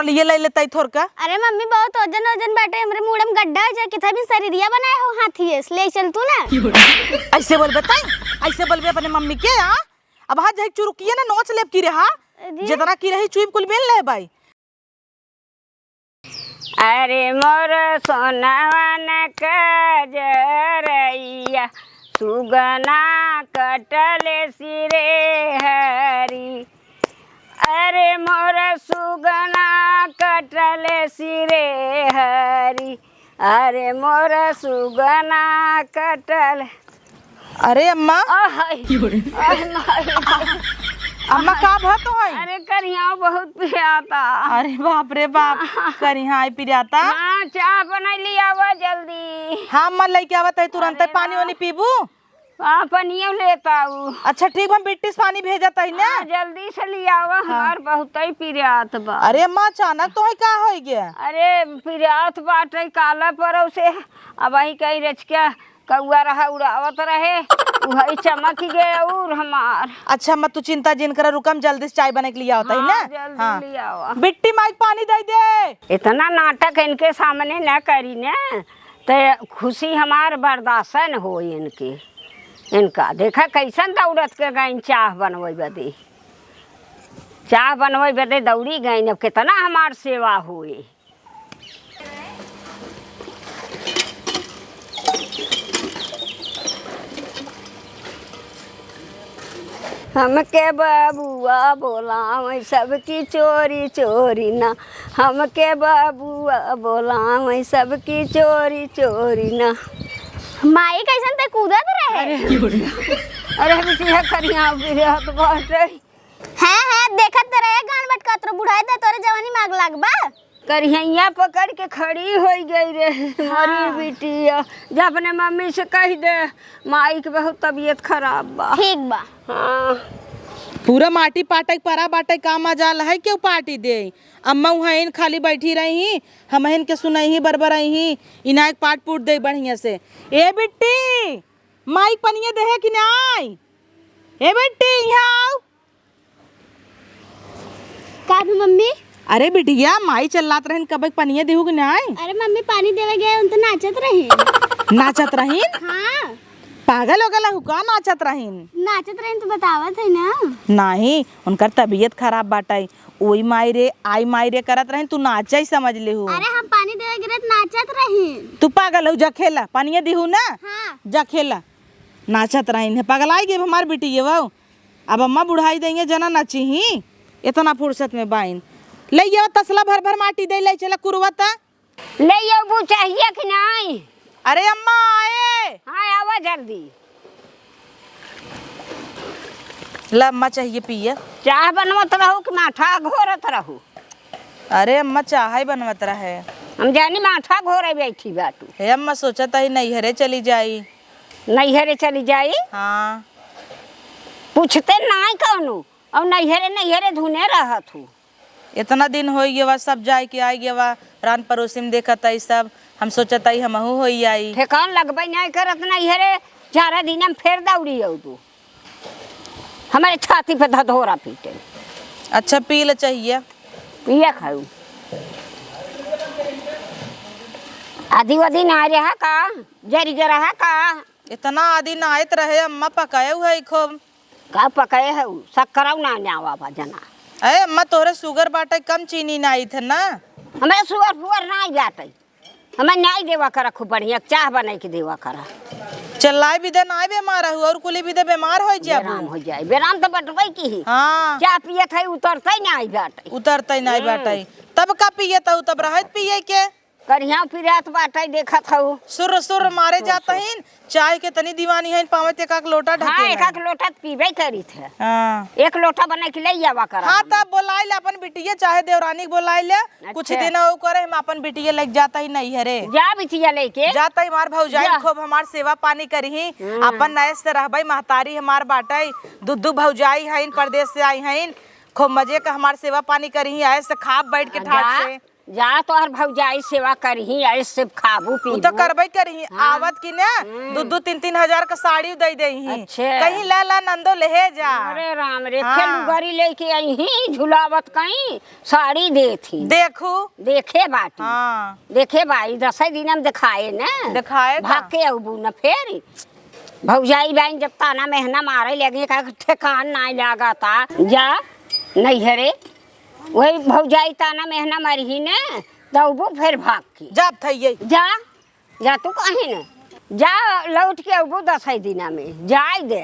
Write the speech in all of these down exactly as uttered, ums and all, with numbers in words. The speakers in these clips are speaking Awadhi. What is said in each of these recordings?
लिए ले लेता ही थोरका। अरे मम्मी, बहुत वजन वजन बाटे, हमरे मूड़े में गड्ढा हो जाए, कितना भी शरीरिया बनाए हो हाथी है, ले चल तू ना। ऐसे बोलबे तई, ऐसे बोलबे अपने मम्मी के, हाँ? अब हाथ जाई चुरुकिए ना नोच लेब की रहा, अरे। जितना की रही चुइब कुल मिल ले बाई। अरे मोर सोनवन कजरइया, सुगना कटले सिरे हरी। अरे मोर सुगना कटले सिरे हरी, अरे मोर सुगना कटल। अरे अम्मा। आहाय। आय माय। अम्मा, का भा तो है? अरे, करिहा बहुत पिराता। अरे बाप रे बाप, करिहा आई पिराता। हाँ, चाह बनैली, आवा जल्दी। हाँ अम्मा, लइके आवत है तुरंत। अरे पानी वानी पीबू? हाँ, पनियो लेत आऊ। अच्छा ठीक, हम बिट्टी से पानी भेजत है ना। हाँ, जल्दी से लियावा, हाँ। हमार बहुतै पिरात बा। अरे अम्मा, अचानक तोहै का होइ गया? अरे, पिरात बाटै काला परौ से, अबहीं कहीं रचिका कौआ रहा उड़ावत रहे, उहै चमक गए और हमार। अच्छा अम्मा, तू चिंता जिन करा, रुका, हम जल्दी से चाय बना के लियावत है ना। हाँ, जल्दी लियावा। बिट्टी माई के पानी दे दे। इतना नाटक इनके सामने न करी ना, तो खुशी हमार बर्दाश्त न होई इनके। इनका देखा कैसन दौड़त के गइन चाह बनवै बदे, चाह बनवै बदे दौड़ी गइन। अब कितना हमार सेवा होई। हमके बबुआ बोलावै सबकी चोरी चोरी ना, हमके बबुआ बोलावै सबकी चोरी चोरी ना। माई कैसन ते कूदत रहे। अरे, अरे बिटिया, करिहा पिरात बाटै। हैं, हैं, देखत त रहे गान बटकत रहो, बुढ़ाई दे तोरे जवानी में आग लाग बा। करिहैया पकड़ के खड़ी होइ गई रे, हाँ। मरी बिटिया। जा अपने मम्मी से कहि दे, माई के बहुत तबीयत खराब बा। ठीक बा। हाँ। पूरा माटी पाटै के परा बाटै, का मजाल है केहू पाटी दे? अम्मा उहाँ इन खाली बैठी रही, हमहिन के सुनइही, बरबरइही, इनाय के पाट पूट दे बढ़िया से। ए बिट्टी, माई के पनिया देहे कि नाई? ए बिट्टी, इहाँ आउ। का भी मम्मी? अरे बिटिया, माई चिल्लात रहिन, कबक पनिया दिहू कि नाई? अरे मम्मी, पानी देवे गए, उन तो नाचत रहिन। नाचत रहिन? हाँ। पागल हो गला हु का, नाचत रहिन? नाचत रहिन तो बतावत है ना। नाही, उनकर तबीयत खराब बाटै। ओई माई रे, आई माई रे करत रहिन, तू नाचै समझ लेहू। अरे हम पानी देवे गिरत नाचत रहिन। तू पागल हो, जा खेला, पनिया दिहू ना? हाँ। जा खेला। नाचत रहिन है, पगलाई गए हमार बिटिया वो। अब अम्मा बुढ़ाई देंगे, जना नाची ही, इतना फुर्सत में बाइन। ले ये तसला भर भर माटी दे, ले चला कुरवा ता। ले ये वो चाहिए कि नाई? अरे अम्मा आए। हाँ, आवा जल्दी। ला अम्मा चाहिए पिए। चाह बनवत रहू कि माठा घोरत रहू? अरे अम्मा, चाह ही बनवत रहे। हम जानी माठा घोरे बैठी बाटू। हे अम्मा, सोचत ही नैहरे चली जाई। नैहरे चली जाई? हाँ। पूछते नाई कौनो, और नैहरे नैहरे धुने रहत हूँ। इतना दिन होइ गवा, सब जाए के आइ गवा, रान पड़ोसी में देखत आई सब, हम सोचत आई हमहू होइ आई। ठेकान लगबे नाई करत नैहरे, चार दिन में फेर दौड़ी आऊ तू। हमारे छाती पे धधोरा पीटे। अच्छा, पी ले चाहिए। पिया खाऊ। आदि वादि ना रहा का? जरी गया रहा का? इतना आदि ना आयत रहे, अम्मा पकाए हुआ है खूब। का पकाए है उ? शक्करऊ ना न्यावा बा जना। अरे अम्मा, तोहरे sugar बाटे, कम चीनी ना आइत है ना? हमें sugar फुगर ना आई बाटे। हमें नाई देवा करा, खूब बढ़िया चाह बनाई के देवा करा। चलाई भी दे, नाई बेमार रहू, और कुली भी दे बेमार हो जाबू। बेराम हो जाए, बेराम तो बटबई की ही। हाँ। चाह पियत है, उतरते नाई बाटे। उतरते नाई हम्म। बाटे। तब का पियत हऊ, तब रहत पिए के। करिया पिरात बाटे, देखत हऊ। सुर सुर मारे सुर जात सुर। हीन, चाय के तनी दीवानी है, पावे ते एक आक लोटा हाँ, ढकेला। एक आक लोटा पीबे करित है। हाँ। एक लोटा बना के ले आवा करा हाँ, हमें। तब बोलाई ले अपन बिटिया, चाहे देवरानी के बोलाई ले। कुछ अच्छा। दिन हो करे, हम अपन बिटिया लेके जाता ही नैहरे। जा बिटिया लेके। जाता ही हमार भौजाई जा। खूब हमार सेवा पानी करिही, हम्म। अपन नए से रहबई, महतारी हमार बाटई, दू दू भौजाई हईन, परदेस से आई हईन, खूब मजे का हमार सेवा पानी करिही, आए से खाब बैठ के ठाट जा। से। जा तोहर भौजाई सेवा करही, ऐसे खाबू उ तो पीबू। करबे करही, हाँ। आवत की ना हम्म। दू दू तीन तीन हजार का साड़ी दे देही। अच्छा। कहीं ला ला नंदो लेहे जा। अरे राम रे, हाँ। खेलू गरी लेके आई ही, झुलावत कहीं साड़ी देत ही। देखू। देखे बाटी। हाँ। देखे बाई, दसे दिन हम देखाए ना। देखाए का? भाग के अबू न फेर। भौजाई बहन जब ताना मेहना मारे लगे, का ठेकान नाई लागता। जा नैहरे, वही भौजाई ताना मेहना मारही ने, दौबू फिर भाग के। जात है ये। जा, जा तू कहीं न। जा लौट के अबू दसई दिना में। जाए दे।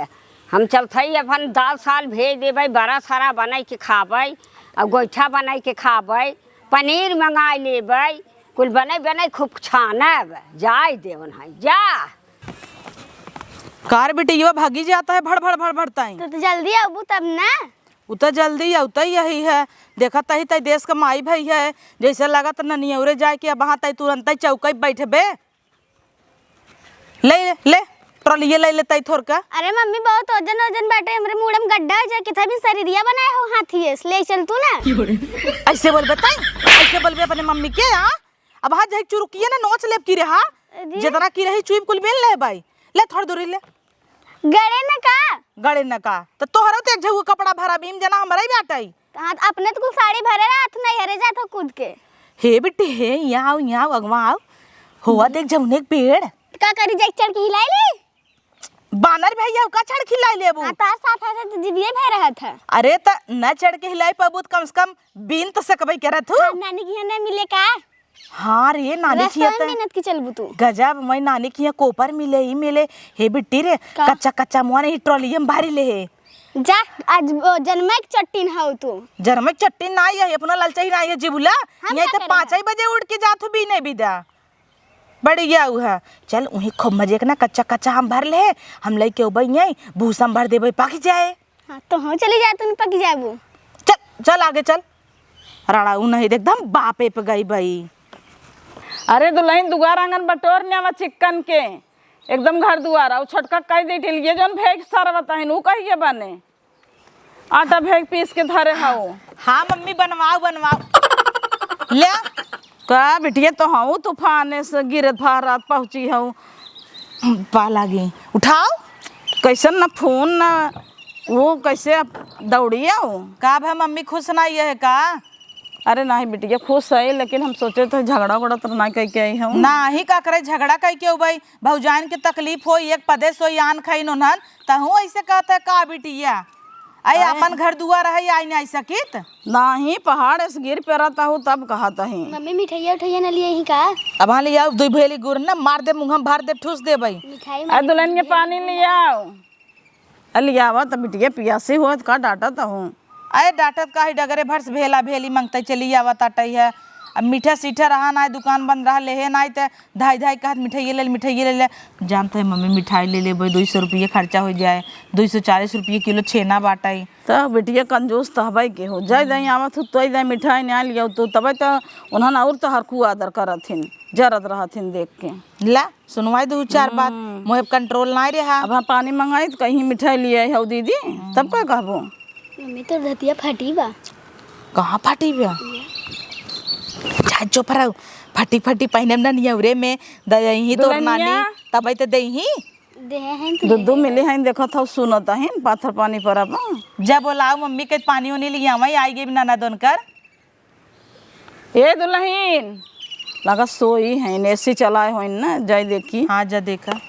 हम चलत हई अपन दाल साल भेज देबै, बड़ा सारा बनाई के खाबै, और गोइठा बनाई के खाबै, पनीर मंगाई लेबै, कुल बनाई बनाई खूब छानब। जाए दे उन्हें, जा। कार बिटिया भागी जाता है भड़ भड़ भड़ भड़ ताई। तो, तो जल्दी अबू तब ना। उ त जल्दी अउतै यही है। देखत ही तई देश का माई भई है, जैसे लागत ननियौरे जाए के अब हाँ तई तुरंतै चौकई बैठबे। ले ले, ले, ट्रॉलिये ले ले तई थोर का। अरे मम्मी, बहुत वजन वजन बाटे, हमरे मूड़े में गड्ढा हो जाए, कितना भी शरीरिया बनाए हो हाथी है, ले चल तू ना। ऐसे बोलबे तई, ऐसे बोलबे अपने मम्मी के, हाँ? अब हाँ जही चुरुकिये ना नोच लेब की रहा, जी। जितना की रही चुइब कुल मिल ले बाई। ले थोड़ दूरी ले। गड़े न का? गड़े न का? त तोहरो त एक झउआ कपड़ा भरा बीम जना हमरा ही बाटई। हाँ, त अपने त कुल साड़ी भरे रहत नहीं, हरे जात हो कूद के। हे बिट्टी हे, यहाँ आओ, यहाँ आओ, अगवा आओ। हुआ देख जौने के पेड़। त का करी, जाके चढ़ के हिलाई ली? बानर भैया का चढ़ के हिलाई लेबू? हाँ, तार साथ हाथ तो जिबिये भय रहत है। अरे त न चढ़ के हिलाई पाबू त कम से कम बीन त सकबई करत हूँ। हाँ, नानी के यहाँ न मिले का? हाँ रे, नानी रास्ता खिया में त मिनत की चलबू तू। गजब, मैं नानी खिया कोपर मिले ही मिले। हे बिट्टी रे, का? कच्चा कच्चा मुआ नहीं ट्रॉलिये में भारी ले हे। जा, आज वो जनमैक चट्टीन हौ तू। जनमैक चट्टीन नाई है, अपना लालचा ही नाई है जिबुला। हम यही का तो करेला? पाँच ही बजे उठ के जात हूँ बीने बिदा। बढ़िया हुआ। चल, उही खूब मजे के ना कच्चा कच्चा हम भर ले, हम लइके उबई नहीं, भूसा में भर देबे, पाक जाए। हाँ, तो हम चली जाए, तुम पक जाबू। चल, चल आगे चल। रड़ाऊ नहीं, एकदम बापे पे गई बई। अरे दुलहिन, दुआर आंगन बटोर न्यावा चिक्कन के, एकदम घर दुआर। अउ छोटका कहि दे ठेलिए जौन भेग सरवत हइन, ऊ कहिए बने। आटा भेग पीस के धरे हऊ। हाँ मम्मी, बनवाओ, बनवाओ। ले। का बिटिया, तो हऊ तूफाने से गिरत भारत पहुँची हऊ। पा लागी। उठाओ। कैसन न फोन न वो, कैसे दौड़ी आओ? का भा मम्मी खुश ना ये है का? अरे नाही बिटिया, खुश है, लेकिन हम सोचे थे झगड़ा उगड़ा तो ना कह के आई हूँ। नाही का करे, झगड़ा कह के हो भाई, भौजाइन के तकलीफ हो, एक पदेस हो, आन खाइन उन्हन, तहूँ ऐसे कहत है का बिटिया? अरे अरे। अपन घर दुआर है, आई नहीं सकित? नाही, पहाड़ से गिर पड़त हूँ तब कहत ही। मम्मी मिठाइया उठाइया न लिए ही का? अब हाँ ले आओ, दुई भेली गुड़ न मार दे, मुँह में भर दे, ठूस दे भाई। मिठाई अरे मांगे दुल्हन के मिठाई पानी ले आओ। अ, लियावा त बिटिया, पियासी होत का डांटत हूँ। अरे डांटत का है, डगरे भर से भेला भेली मंगते चली आवत आटई है। अब मीठा सीठा रहा नाई, दुकान बंद रहा, लेहे नाई त धाई धाई कहत मिठाइये ले ले, मिठाइये ले ले। जानत है मम्मी, मिठाई ले लेबे, दुई सौ रुपये खर्चा हो जाए, दुई सौ चालीस रुपये किलो छेना बाटई। त बिटिया कंजूस त हबई के हो, जाई दाई आवत हो, तोई दाई मिठाई ना लियाऊ तो, तबे त उन्हन और तोहर खूब आदर करत हिन, जरत रहत हिन देख के। ला, सुनवाई दू चार बात, हम्म। मोहे कंट्रोल नाई रहा। अब हम पानी मंगाई त कहीं मिठाई लियाई हऊ दीदी, हम्म। तब का कहबो? मम्मी, तोर धतिया फटी बा। कहाँ फटी बा? ये। जा चुप रहो, फटी फटी पहिने में ना नियौरे में दही तोर दुल्हनिया। नानी, तब तो दही। दे हैं तो दुद्दू ले। मिली हैं, देखत हऊ, सुनत हैं, पाथर पानी पर अब। जा बोलाओ मम्मी के पानी उनी लियावई, आई गई ननद उनकर। ए दुलहिन, लगा सोई हैं, एसी चलाए होइन ना, जाई देखी। हाँ, जा देखा।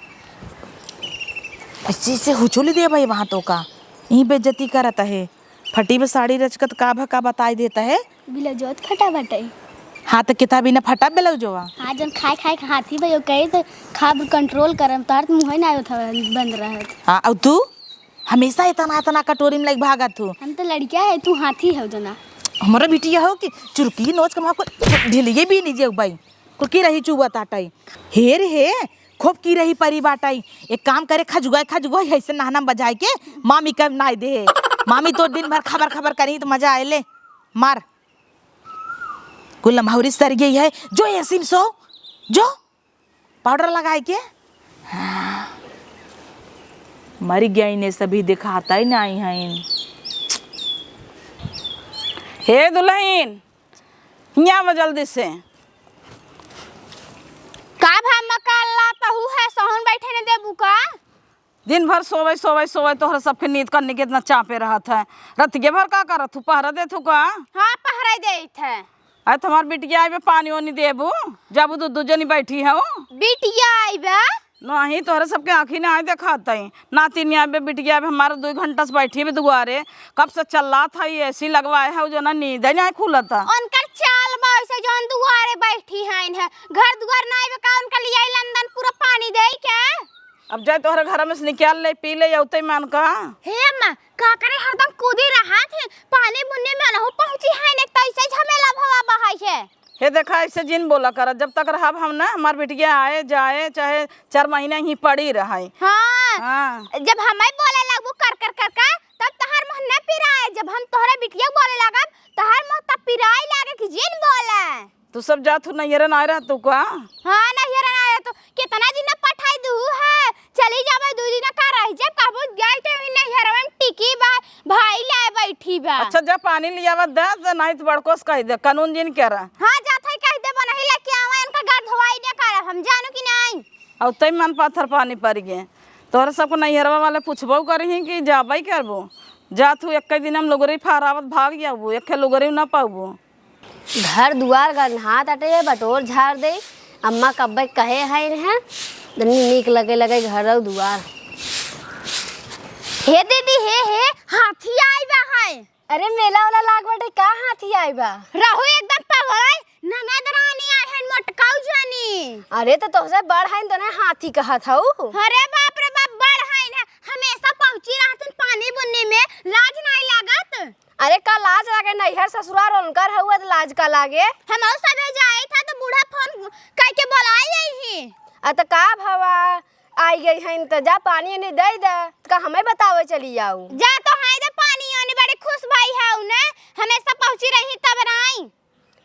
ऐसे, ऐसे हुचुली दे भाई वहाँ तो का, यहीं बेइज्जती करत है। फटी में साड़ी रचकत का भा का बताई देत है। ब्लाउजवा त फटा बाटई। हाँ, त किता बिना फटा ब्लाउजवा? हाँ, जौन खाए खाए के हाथी भाई, ओके त खाब कंट्रोल करम, तोहार त मुँहे ना होत हवे बंद रहत। हाँ, अउ तू? हमेशा इतना, इतना कटोरी में लइके भागत हूँ। हम तो लड़किया है, तू हाथी है जना। हमारा बिटिया हो कि चुरकी नोच के माँ को ढिलिए भी नहीं जेउ बाई। को की रही चुआ ताटाई। हे रे हे, खूब की रही परी बाटाई। एक काम करे, खजुआई, खजुआई, ऐसे नहना बजाए के मामी का नाई दे। मामी तो दिन भर खबर, खबर करी तो मजा आए ले। मार। कुल लम्हौरी सर गई है। जो एसी में सो, जो। पाउडर लगाए के? हाँ। मर गया, इन्हें सभी दिखाता ही नहीं है इन। हे दुलहिन, हियाँ आवा जल्दी से। का भा मकाला तहू है, सहून बैठे न देबू का? दिन भर सोवै, सोवै, सोवै, तोहरा सबके नींद करने के इतना चापे रहत है। रतिये भर का करत हू, पहरा देत हू का? हाँ, पहरा देत है। अरे, तुम्हार बिटिया आइबे, पानी ओनी देबू, जब दू, दू जनी बैठी हऊ। बिटिया आइबे? नहीं, तोहरे सबके आँखी नाहीं देखात है। नातिन आइबे, बिटिया आइबे, हमारे दुई घंटा से बैठी बे दुआरे, कब से चल्लात है, AC लगवाए है, जो ना नींद नाहीं खुलत है। उनकर चाल बा ऐसे, जौन दुआरे बैठी हैं, घर दुआर नाहीं बे का, उनका लियाई लंदन पूरा पानी देई के? अब जाए तोहरे घर में से निकाल ले, पी ले, अउते मन का। हे अम्मा, का करे हरदम कूदी रहत है, पानी बुन्नी में अनहु पहुँची है, ने तैसे झमेला भवा बहाई है। हे देखा, ऐसे जिन बोला कर, जब तक रहब हम ना, हमार बिटिया आए, जाए, चाहे चार महीना ही पड़ी रहे। हाँ। हाँ। जब हमें बोले लगबू कर कर कर कर, तब तोहर मुँह न पिराए, जब हम तोहरे बिटिया के बोले लगब, तोहर मुँह तब पिराए लागे कि जिन बोले। तू सब जात हू नैहरे ना रह तू का? हाँ, नैहरे ना रह तू। कितना दिन पठाई दू है? चली जाबे दू दिन का रह जब कहबू जाए तो ई नैहरवे में टिकी बा, भाई लाए बैठी बा। अच्छा, जा पानी लियावा दे, दे, नहीं तो बड़को से कह दे, कानून जिन के रह। हाँ, जात है कह दे, बनही लेके आवा, इनका घर धोवाई दे कर, हम जानू कि नहीं। अब तई मन पाथर पानी पड़ गए। तोहरे सबको नैहरवा वाले पूछबो करही कि जाबे करबो। जात हू एक दिन हम लुगरी फहरावत भाग जाबू, एक लुगरी ना पाबू। घर दुआर गन्हात अटे, बटोर झाड़ दे। अम्मा कब्बे कहे हैं इन्हें, तनी नीक लगे लगे घर और दुआर। हे दीदी, हे, हे, हाथी आइबा है। अरे मेला वाला लाग बाटे, का हाथी आइबा? रहू एकदम पगलाई, ननद रानी आए हैं मोटकाऊ जानी। अरे तो तोहसे बड़ हैं तो ना हाथी कहत हऊ। अरे बाप रे बाप, बड़ हैं ना, हमेशा पहुँची रहतन पानी बुन्नी में, लाज नाहीं लागत। अरे का लाज लागे, नैहर ससुराल उनकर हउए त लाज का लागे? हमहू सबे जाइत ह त बूढ़ा फोन कइके बोलाइ अइहीं। आ त का भवा, आइ गइ हइन त जा पानी ओनी दइ दे, त का हमइ बतावे चली आउ? जा तो हइ दे पानी ओनी, बड़ी खुश भइ हउ न, हमेशा पहुँची रही तब नाई।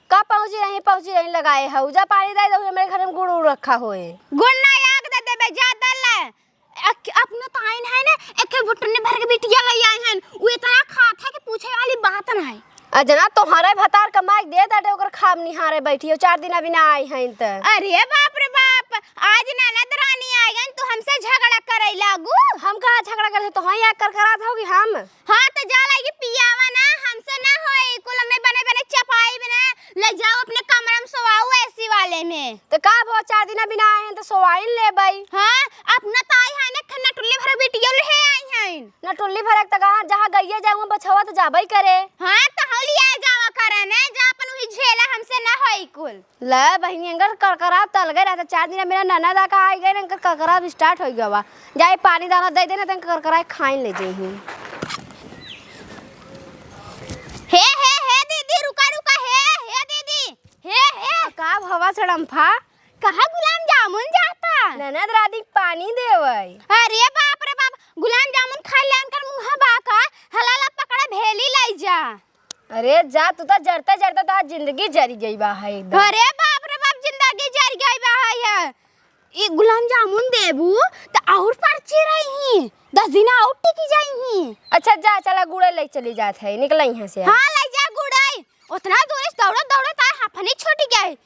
का पहुँची रही, पहुँची रही लगाए हउ, जा पानी दइ दे, हमरे घर में गुड़ उड़ रखा होए। गुड़ नाई आग दे देबे, जा दे ले। अक-, अपना तो आइन है ना, एक एक घुटनी भर के बिटिया लइ आइन है, उ इतना खात है कि पूछे वाली बात ना है। आ जना तोहरे भतार कमाई के दे दाटे, ओकर खाब निहारे बैठी हो, चार दिन अभी ना आई हैं त। अरे बाप रे बाप, आज ननद रानी आइ गइन, तू हमसे झगड़ा करइ लागू। हम कहाँ झगड़ा करते, तोहइ या करकरात होगी हम। हाँ, त जा लागी पियावा ना, हमसे ना होई, कुल हमने बने बने चपाई बने, लइ जाउ अपने कमरा में सोवाउ AC वाले में। त का भो, चार दिना बिना आए हैं त सोवाइन लेबइ। हाँ, अपना त आई है ना, खन्ना टुल्ली भर बिटियो ले आई हैं। ना टुल्ली भर एक त कहाँ, जहाँ गइये जाए, वहाँ बछवा त जाबइ करे। हाँ, त हौली आए जावा करे ने, जा अपन उही झेला, हमसे ना होई कुल। ले बहिनी, एनकर करकराब त अलगे रहता। चार दिन मेरा ननद आका आइ गए, एनकर करकराब start होइ गवा। जाए पानी दाना दइ देना, त एनकर करकराए खाइन ले जइहीं। हे, हे, हे दीदी, रुका, रुका, हे, हे दीदी, हे, हे। का भवा सड़म्फा? कहाँ गुलाब जामुन जाता? ननद रानी के पानी देवइ। अरे बाप रे बाप, गुलाब जामुन खाइ ले एनकर मुँह बा का? हलाला पकड़ा भेली लइ जा। अरे जा, तू त जरते जरते तोहार जिंदगी जरि गइ बा है एकदम। अरे बाप रे बाप, जिंदगी जरि गइ बा है, है। ई गुलाब जामुन देबू त अउर परची रही, दस दिन अउर टिकी जाइहीं। अच्छा जा, चला गुड़े लइ चली जात है, निकला यहाँ से। हाँ, लइ जा गुड़े। उतना दूर से दौड़त दौड़त आए, हाफनी छूट गए।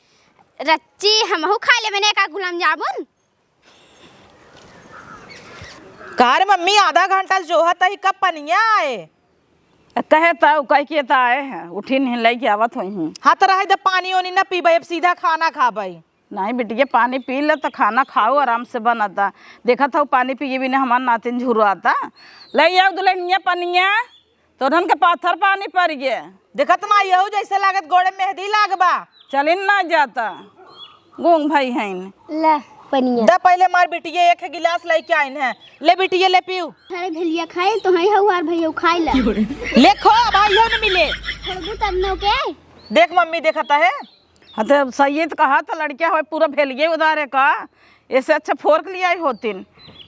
रच्ची, हमहू खाइ लेबे ने का गुलाब जामुन। का रे मम्मी, आधा घंटा से जोहत ही, कब पनिया आए? कहे त, कहि के त आए हैं, उठी नहीं, लइके आवत होइहीं। हाँ, त रहे दे, पानी ओनी न पीबइ, अब सीधा खाना खाबइ। नहीं बिटिया, पानी पी ले त खाना खाउ, आराम से बनता। देखत हउ, पानी पिए बिना हमार नातिन झुराता। लइ आउ दुलहिनिया पनिया। तोरन के पाथर पानी परि गे। देखत ना, यहू जइसे लागत गोड़े मेहंदी लागबा। चलिन ना जाता, गूंग भइ हइन। ले पनिया। द पहिले मार बिटिये एक गिलास लइके आइन है। ले बिटिये, ले पीऊ। अरे भेलिया खाए तो है हउ, आर भइया खाइ ला। ले खो, अब आइयो न मिले। छोड़बू तब न के। देख मम्मी देखत है। हाँ, त अब सही त कहा त लड़किया होय, पूरा भेलिये उधारे का, एसे अच्छा फोरक लियाई होतिन।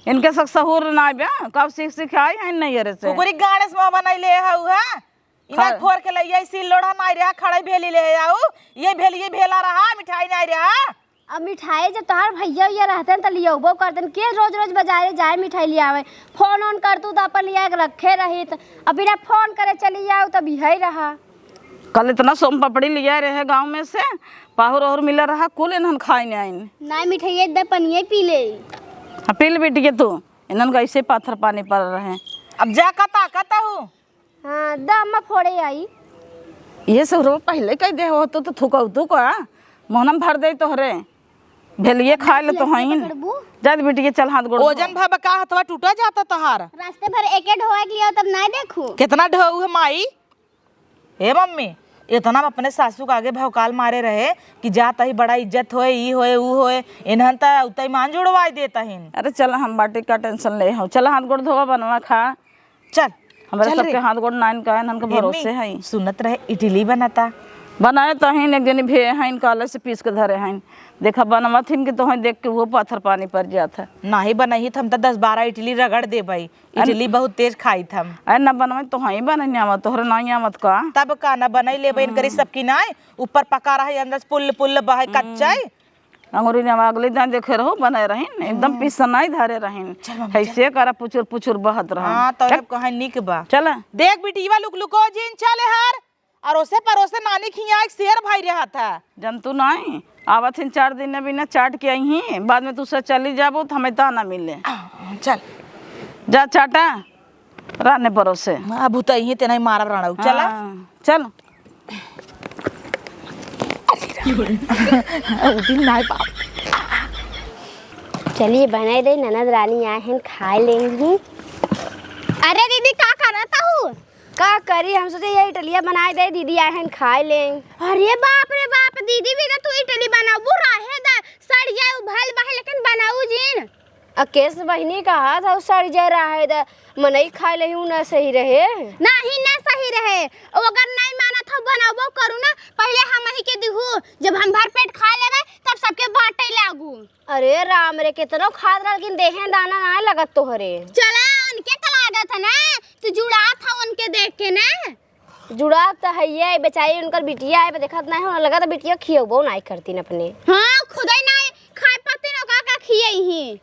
इनके सक सहूर नाई बा, कब सीख सीख आई हैं नैहरे से। कुकुरी गाड़े से मुँह बनाई ले है उहे। इना खा- फोर के लइया इसी लोढ़ा नाई रहा, खड़ाई भेली ले आऊ, ये भेलिये भेला रहा, मिठाई नाई रहा। अब मिठाई जब तोहार भइया उइया रहते हैं त लियउबो करते हैं, के रोज रोज बजारे जाए मिठाई लियावे? फोन ओन करतू त अपन लिया के रखे रहित, अब बिना फोन करे चली आऊ तब यही रहा। कल इतना सोम पापड़ी लिया रहे गाँव में से, पाहुर और मिला रहा, कुल इन्हन खाए नहीं आइन। ना मिठाई दे, पनिया पी ले। हाँ, पी ले बिटिया तू, इन्हन का ऐसे पाथर पानी पड़ रहे। अब जा का ताकत हूँ। हाँ, द अम्मा फोड़े आई। ये सब रो पहले कह दे हो तो, तो थुकौ तू का, मोहनम भर दे तोहरे। भेलिए खाए ले तो हईन। पकड़बू? जा दे बिटिया, चल हाथ गोड़ धो। ओजन भा का हथवा टूटा जाता तोहार। रास्ते भर एके ढोआ के लिया तब ना देखू। कितना ढोऊ है माई? हे मम्मी, इतना अपने सासू के आगे भौकाल मारे रहे कि जा तही बड़ा इज्जत होए, ई होए, ऊ होए। इन्हन त उतई मान जुड़वाई देता हिन। अरे चल, हम बाटी का tension ले हो। चल हाथ गोड़ धोवा, बनवा खा। चल, हमरा चल सबके रे। हाथ गोड़ नाइन का, इन्हन के ए भरोसे मम्मी, है। सुनत रहे इडली बनता। बनाए तो हईन, एक जनी भे हईन, काले से पीस के धरे हईन। देखा बनवत हिन कि तोहई देख के वो पाथर पानी पड़ जात है। नाही बनई त हम त दस बारह इडली रगड़ देबई। अन- इडली बहुत तेज खाइत हम। अरे ना बनवई तोहई बनई आवत, तोहरे नाही आवत का? तब का ना बनई लेबई, इनकरी सबकी नाई, ऊपर पका रहे, अंदर से पुल्ल पुल्ल बहे, हम्म। कच्चा है। अंगूरी ने अगले दिन देखे रहो, बने रहिन, एकदम हम्म। पीस नाई धरे रहिन। चल मम्मी, ऐसे चल। करा पुचुर पुचुर बहत रहा। हाँ, तो चल। अब कहाँ निक बा। चल। देख बिटिया लुक लुको जिन चले हर, अरोसे परोसे नानी खिया एक शेर भाई रहा था। जंतु नाई, आवत हिन चार दिन बिना चाट के आई ही, बाद में तू से चली जाबो तो हमें ताना मिले। आ, चल। जा चाटा, राने परोसे। अब तो यही तेना ही मारब राणा, चला। हाँ, चल। उठी नाई बाप। चलिए, बनाई दे, ननद रानी आए हैं, खाए लेंगी। अरे दीदी, का करत हूँ? का करी, हम सोचे ये इडलिया बनाई दे, दीदी आए हैं, खाए लें। अरे बाप रे बाप, दीदी भी तो तू इडली बनाबू, रहे दे, सड़ जाए, उभल बहे, लेकिन बनाऊ जिन। अकेस बहिनी कहा था, सड़ जाए रहे दे, मनई खाए ले हूँ ना सही रहे। नाही, ना सही रहे। अगर नहीं मानत हो, बनाबो करू ना, पहले हम ही के दिहू, जब हम भर पेट खा लेबे, तब सबके बांटे लागू। अरे राम रे, केतनो खात रहलकिन, देहे दाना ना लगत तोहरे। चला, उनके का लागत है ना, तू जुड़ात हो उनके देख के ना। जुड़ात तो है ये, बेचारी उनकर बिटिया है, देखत नहीं हो, लगत बिटिया खियबो नहीं करतीन अपने। हाँ, खुदे नहीं खाए पातीन, ओका का खियई ही।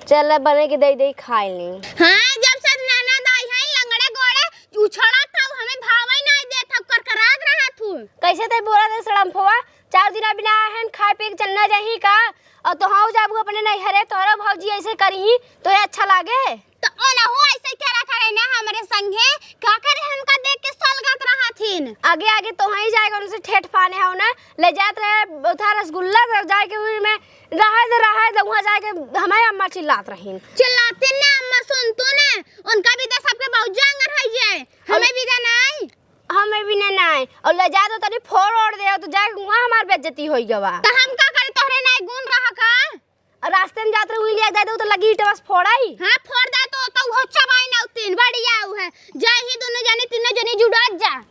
चल, बने के दे दे, खाए ली। हाँ, जब से ननद आई है, लंगड़े गोड़े उछड़त हऊ, हमें भावई नाई देत हऊ, करकरात रहत हऊ। कैसे ते बोला दे सड़म्फवा, चार दिन बिना आए हैं, खाए पी के चलना जाही का? और तो हाँ जाबू अपने नैहरे, तोहरा भौजी ऐसे करी ही, तो ये अच्छा लागे? तो ओनहु ऐसे करा करे ना हमरे संगे, का करे हमका देख के सलगत रहथिन। आगे आगे तो वहीं जाएगा, उनसे ठेठ फाने हो ना, ले जात रहे उठा रसगुल्ला, तो जाए के उही में रहे दे, रहे दे, वहाँ जाए के हमारे अम्मा चिल्लात रहीन। चिल्लाते ना अम्मा, सुन तू ना, उनका भी दे सबके बहुत जांगर है ये, हमें भी दे नाई। हमें भी ना नाई, और ले जा तो तनी फोड़ ओड़ दे, तो जाए वहाँ हमार बेइज्जती होई गवा। तो हम का करे, तोहरे नाई गुण रहा का? और रास्ते में जात रहे, उही लिया दे दो, तो लगी ईंटवा से फोड़ाई। हाँ, फोड़ दे तो, तो वो चबाई ना, तीन बढ़िया उ है। जा ही दोनों जनी, तीनों जनी जुड़त जा।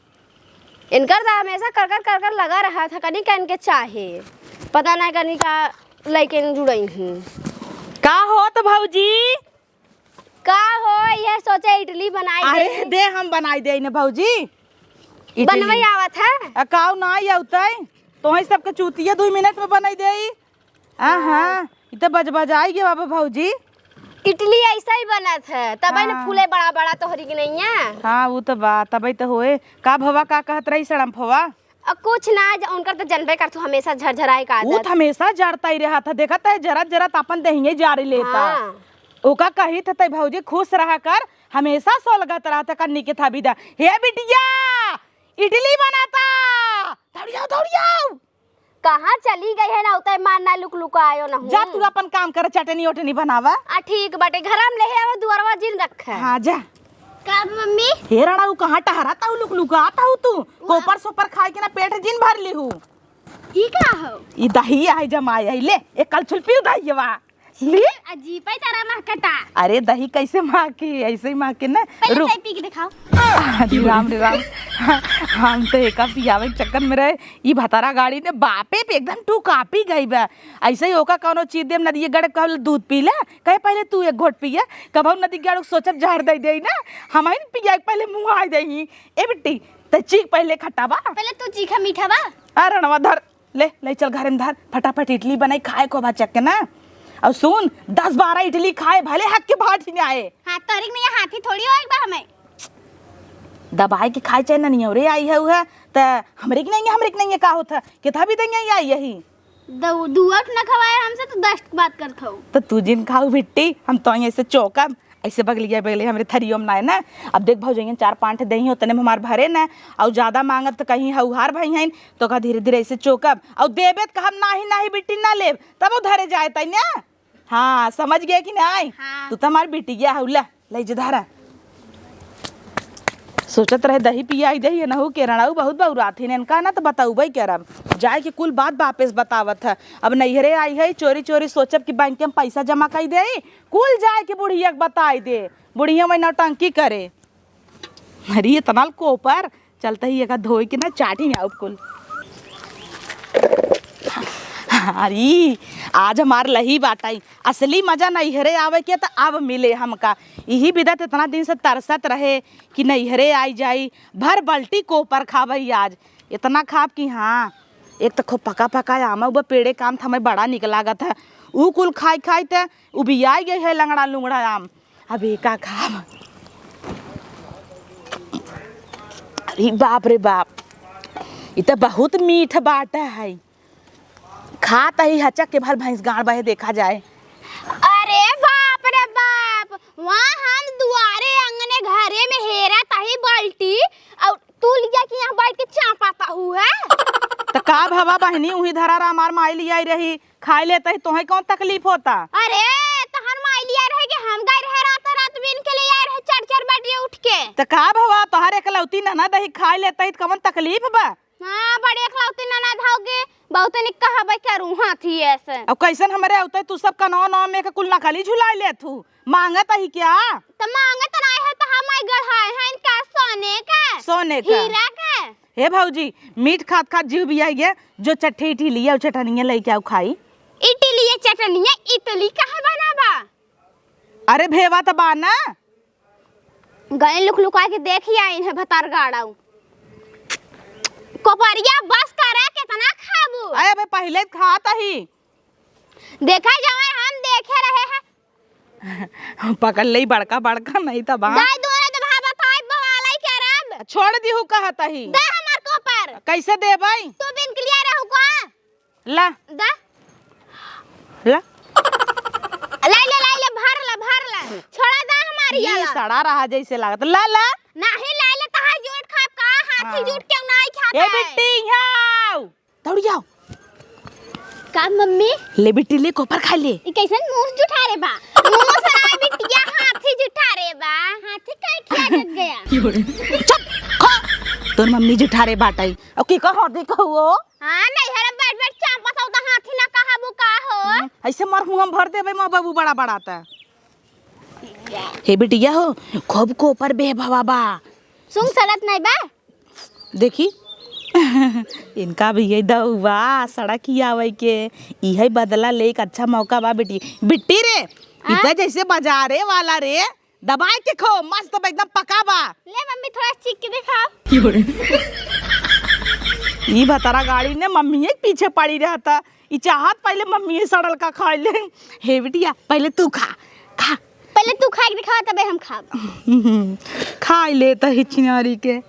इनकर तो हमेशा कर कर, कर कर लगा रहा था, कनी का इनके चाहे। पता नहीं कनी का लइके जुड़ई ही। का होत भौजी? का हो, ये सोचे इडली बनाई अरे दे। दे, हम बनाई दे ने भौजी। इडली। बनवई आवत है? आ, काऊ ना आई अउतई। तोहई सबके चूतिया दुई मिनट में बनाई देई। आ, हाँ। हाँ, ई त बजबजाई गे बाबा भौजी। इडली ऐसा ही बनत है, तबे न हाँ। फूले बड़ा बड़ा तोहरी के नैया। हाँ, उ त बा, तबे त होए। का भवा, का कहत रही सड़म्फवा? अ, कुछ ना, ज-, उनकर त जनबे करथू, हमेशा झरझराए का उ आदत। त हमेशा जरता ही रहत है, देखत है, जरत जरत अपन देहिये जारी लेता। हाँ। ओका कही थ तई भौजी खुश रहा कर, हमेशा सोलगत रहत है, कन्नी के था विदा। हे बिटिया, इडली बनाता, दौड़ियाओ, दौड़ियाओ। कहाँ चली गई है ना, उतई मार ना लुक लुकायो ना हूँ। जा तू अपन काम कर, चटनी ओटनी बनावा। आ, ठीक बाटे, घर में ले आवा, दुआरवा जिन रखा। हाँ, जा। का मम्मी? हे राणा, उ कहाँ टहरत हऊ, लुक लुकात हऊ तू? वाह। कोपर सोपर खाए के ना पेट जिन भर लिहू। ई का हो? ई दही है जमाए है, ले, एक कलछुल पीऊ दहियवा। ले। अजीब है तारा महकता। अरे दही कैसे महके, ऐसे ही महके ना। पहले रुक। चाय पी के दिखाओ। अरे राम रे राम, हम तो एका पियावे के चक्कर में रहे, ई भतारा गाड़ी ने बापे पे एकदम टू कापी गई बा। ऐसे ही ओका कौनो चीज देम, नदिये गड़े कहल दूध पी ले, कहे पहले तू एक घोट पिए, कबहू नदी गड़े सोचब जहर दे दे ना, हम ही पिया के पहले मुँह आई दे ही। ए बिट्टी, त चीख पहले खट्टा बा। पहले तू चीखा मीठा बा। आ रणवा धर, ले, ले चल घरे में धर, फटाफट इडली बनाई, खाए को बा चक्के ना। और सुन, दस बारह इडली खाए, भले हक के भाट ही आए। हाँ, तोहरी में ये हाथी थोड़ी होए बा हमें। दबाए के खाए चाहे ना, नियौरे आई है उहे, त हमरे के नहीं है, हमरे के नहीं है का होत है? कितना भी देंगे या यही? दु-, दुआ न खवाए हमसे तो दस बात करत हो। त तू जिन खाऊ बिट्टी, हम तो ऐसे चौकब, ऐसे बगलिया बगलिया हमरे थरियो में ना है ना। अब देख भौजइया चार पाँच ठे देही उतने में हमार भरे ना, और ज्यादा मांगब त कहीं हउहार भई हैं, तो का धीरे धीरे ऐसे चौकब, और देबे त कहब नाही नाही बिट्टी ना लेब, तब वो धरे जाए तई ना। हाँ, समझ गए कि नाई? हाँ। तू तो हमार बिटिया हऊ, ला, ले जे धरा। सोचत रहे दही पियाई दही, एनहू के रणऊ बहुत बउरात ही, इनका ना तो बतउबे करब। जाए के कुल बात बापे से बतावत है। अब नैहरे आई है, चोरी चोरी सोचब कि बैंक में पैसा जमा कई दे, कुल जाए के बुढ़िया के बताई दे, बुढ़िया में नौटंकी करे। अरे, इतना कोपर, चलते ही एका धोई के ना चाटी में आउब कुल। अरे, आज हमार लही बाटाई, असली मजा नैहरे आवे के त अब मिले हमका। यही बिदत इतना दिन से तरसत रहे कि नैहरे आई जाई, भर बल्टी कोपर खाबई आज। इतना खाब कि हाँ, एक त खूब पका पका आम उबा पेड़े काम थमे बड़ा निक लागत है। ऊ कुल खाई खाई त उबियाई गई है लंगड़ा लुंगड़ा आम। अब एका खाब। अरे बाप रे बाप, ई त बहुत मीठ बाटा है। खात ही हचक के भर भैंस गाड़ बहे देखा जाए। अरे बाप रे बाप, वहाँ हम दुआरे अंगने घरे में हेरत ही बाल्टी, और तू लिया कि यहाँ बैठ के चापात हू है। त का भवा बहिनी, उही धरा रा हमार माई लियाई रही, खाई लेत ही, तोहे कौन तकलीफ होता? अरे, तोहर माई लिया रहे कि हम गए रहे रात रात बिन के ले आए रहे चार चार बजे उठ के। त का भवा, तोहर एकलौती ननद ही, खाई लेत ही, त कौन तकलीफ बा? हाँ, बड़ी एकलौती ननद हउगी, बहुत निक कहबे करू हाथी ऐसे। अब कैसन हमरे अउते तू सब कनवा नवा में के कुल नकली झुलाई लेत हू, मांगत ही क्या? त मांगत नाई है त हम आई गढ़ाए हैं इनका सोने का, सोने का। हीरा का। हे भौजी, मीठ खात खात जीव बियाई गे, जो चट्ठी इटली आउ चटनिया लेके आउ खाई। इटली चटनिया, इटली काहे बनाबा? अरे भेवा त बा ना। गए लुक लुका के देखी आई इन्हें भतार गाड़ाऊ। कोपरिया बस करे, कितना खाबू? अरे अबे पहिले खात ही। देखा जावे हम देखे रहे हैं। पकड़ ले बड़का बड़का नहीं त बा। दाई दोनों तो भाई बताई बवालाई करब। छोड़ दी हूँ कहत ही। दे हमार कोपर। कैसे देबई? तू बिन के लिए रहू का? ला। दा। ला। लाई ले, लाई ले, भर ला, भर ला। छोड़ा दा हमारी ये याला। सड़ा रहा जैसे लागत। ला, ला। नाही लाई ले, तहार जूठ खाब का? हाथी हाँ। जूठ क्यों नाही खाता ए है? बिट्टी, यहाँ आओ। दौड़ी आओ। का मम्मी? ले बिट्टी, ले कोपर खा ले। ई कैसन मुंह जुठारे बा? मुंह से ना बिटिया, हाथी जुठारे बा। हाथी काहे खिया जग गया? चुप, खा। तोर मम्मी जुठारे बाटई। अब की कहो, देखो वो। हाँ, नैहरे बैठ बैठ चापत हौ त हाथी ना कहबू का हो? हम्म, ऐसे मर हुआ भर देबे माँ बाबू बड़ा बड़ा त। हे बिटिया हो, खूब कोपर बे भवा बा। सुन सड़त नहीं बा? देखी, इनका भी ये दउआ सड़क ही आवे के, इहे बदला ले एक अच्छा मौका बा बेटी। बिट्टी रे, आ? इतना जैसे बाजारे वाला रे, दबाए के खो, मस्त बा, एकदम पका बा। ले मम्मी, थोड़ा चीख के दिखाओ। ई भतारा गाड़ी ने मम्मी के पीछे पड़ी रहता। ई चाहत पहले मम्मी सड़ल का खाई ले। हे बिटिया, पहले तू खा, खा। पहले तू खा के दिखाओ, तबे हम खाब। खाई ले त ही छिनारी के।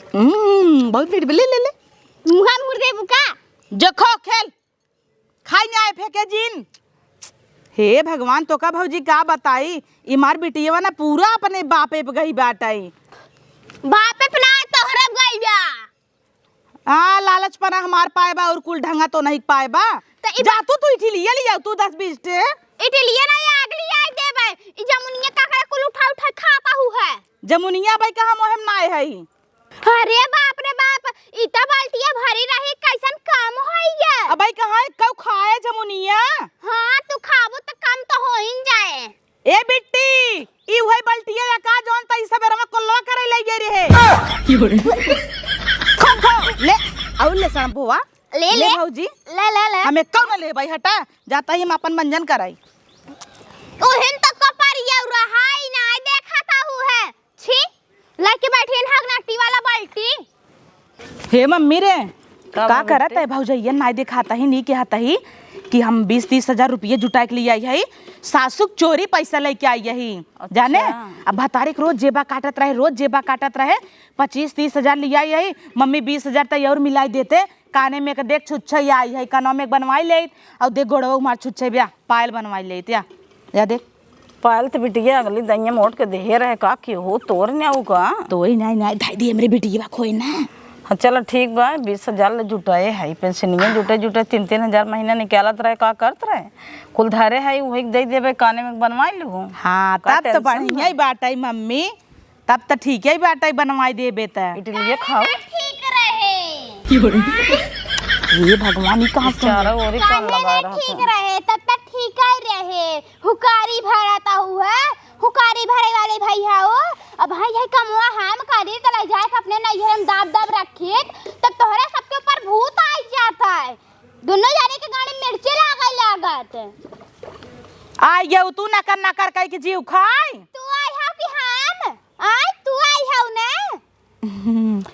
हम्म, बहुत मीठ बा, ले, ले, ले। मुहा मुड़ देबू का? जो खो, खेल। खाई ना आए फेंके जिन। हे भगवान, तोका भौजी का बताई, ई मार बिटियवा ना पूरा अपने बापे पे गई बाटई। बापे पे ना, तोहरे पे गई बा। आ, लालच पना हमार पाए बा और कुल ढंगा तो नहीं पाए बा। त ई जा तू, तू इठिलिया लियाऊ तू दस बीस ठे। इठिलिया ना, ये अगली आई देबे। ई जमुनिया काकड़ा कुल उठा उठा खाता हु है। जमुनिया भाई कहाँ मोहे में ना आए है। अरे बाप रे बाप, ई त बाल्टिया भरी रही, कैसन काम होइया? अबे कहाँ है, कऊ खाए जमुनिया? हाँ, तू खाबू त कम त होइन जाए। ए बिट्टी, ई उहे बाल्टिया या का जौन तई सबेरवा कोल्लवा करे ले गए रहे? खो, खो, ले, आउ ले साँप बोआ। ले, ले ले। भौजी। ले, ले, ले। हमें कौन ले भाई, हटा, जाता ही हम अपन मंजन कराई। ओहन त कपरिया रहाई ना, देखा था हु है। छी, लेके बैठी है नागनाटी वाला बाल्टी। हे मम्मी रे, का का भा करत बिट्टी? है भौजैया, नाई देखात ही, नी कहत ही कि हम बीस तीस हजार रुपये जुटाए के लिए आई है, सासुक चोरी पैसा लेके आई यही। अच्छा। जाने, अब भतारी के रोज जेबा काटत रहे, रोज जेबा काटत रहे, पच्चीस तीस हजार लिया यही, मम्मी बीस हजार तई और मिलाई देते, काने में एक देख छुच्छे आई है, कनवा में एक बनवाई ले, और देख गोड़वा मार छुच्छे ब्या, पायल बनवाई ले, या, या देख। पायल त बिटिया अगली दइया मोट के देहे रहे का, केहू तोर न्याऊ का? तोरी नाई, नाई, धाई दी हमरे बिटिया खोए ना। हाँ, चलो ठीक बा, बीस हजार ले जुटाए है, पेंशनिया जुटे जुटे तीन तीन हजार महीना निकालत रहे, का करत रहे? कुल धरे है, वही के दे देबे, काने में बनवाई लूँ। हाँ, का तब तो tension बढ़िया बा? ही बात है मम्मी, तब तो ठीक है बात है, बनवाई देबे त। इडलिए खाओ। ठीक रहे। हे भगवान, ई कहाँ से चारों ओरी कान काहे लगा ना रहा ठीक था। रहे, तब तक ठीक ही रहे। हुकारी भरत हुआ, हुकारी भरे वाले भैया हो। अब भाई, यही कमवा हम करी, त ले जाए के अपने नैहर में दाब दाब रखी, तब तोहरा सबके ऊपर भूत आई जाता है। दोनों जाने के गाड़ी मिर्ची लागे लागत। आई गयो तू नकर नकर कह के जीव खाई। तू आई हो कि हम? आई, तू आई हो ने?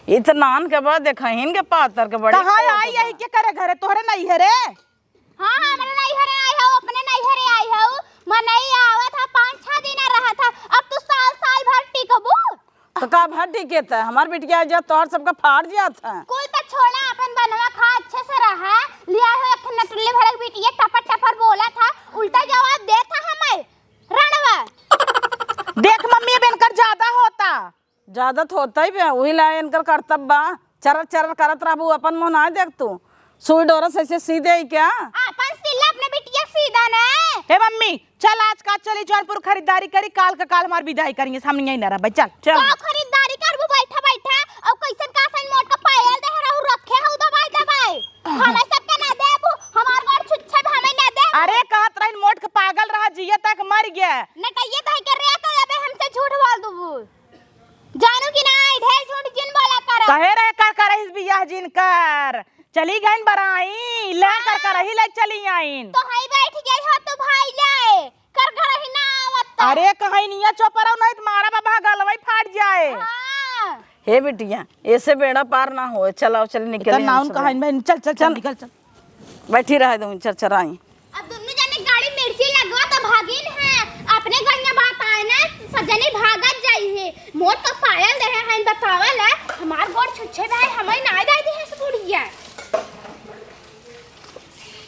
इतनान के बाद देखहिन के पातर के बड़ी कहाँ खोट आई बा। यही के करे घरे, तोहरे नैहरे? हाँ, हमरे नैहरे आई हो, अपने नैहरे आई हो। मनई आवत है, पाँच छह दिन रहत है, अब तू साल साल भर टिकबू? तो का भर टिके त? हमार बिटिया जा तोहर सबका फाड़ जात है। कुल त छोड़ा, अपन बनवा खा, अच्छे से रहा। लिया हो एक नटुल्ली भरक बिटिया टपर टपर बोला था, उल्टा जवाब देत है हमें। रणवा। देख मम्मी, अब इनकर ज्यादा होता। ज्यादा तो होता ही बे, वही ला इनकर करतब बा। चरर चरर करत रहबू, अपन मुँह ना देख तू। सुई डोरा से ऐसे सी दे क्या? अपन सिला अपने बिटिया सीधा ने। ए मम्मी, चल आज का चली जौनपुर खरीदारी करी, काल का काल हमार विदाई करेंगे, हम यहीं ना रहबे, चल। चल। का खरीदारी करबू बैठा बैठा? और कैसन का सही मोट का पायल दे रहू रखे हऊ दबाई दबाई। हमें सबके ना देबू, हमार गोड़ छुच्छे भी हमें ना देबू। अरे कहत रहिन मोट के पागल रहा, जिए तक मर गया। नटैये कह के रे तो अबे हमसे झूठ बोल दूबू। जानू कि नाई, ढेर झूठ जिन बोला कर। कहे रहे कर कर इस बियाह जिन कर। चली गईन बराई, ले कर कर ही ले चली आईन। तो हई बैठ गई हो तो भाई ले, कर घर ही ना आवत। अरे कहीं निया चोपरा नहीं तो मारा बाबा गलवई फाट जाए। हाँ। हे बिटिया, ऐसे बेड़ा पार ना हो। चल आओ, चल निकल एकर यहाँ नाउन से। कहीं बहन, चल, चल, चल, चल। निकल, चल। बैठी रहे दो, चरचराई। अब दुन्नू जने गाड़ी मिर्ची लगवा तो भागिन है। अपने घर में बात आए ना, सब जने भागत जाई है। मोट का पायल दे है, बतावल है। हमार गोड़ छुच्छे भाई, हमें ना दे दी है बुढ़िया।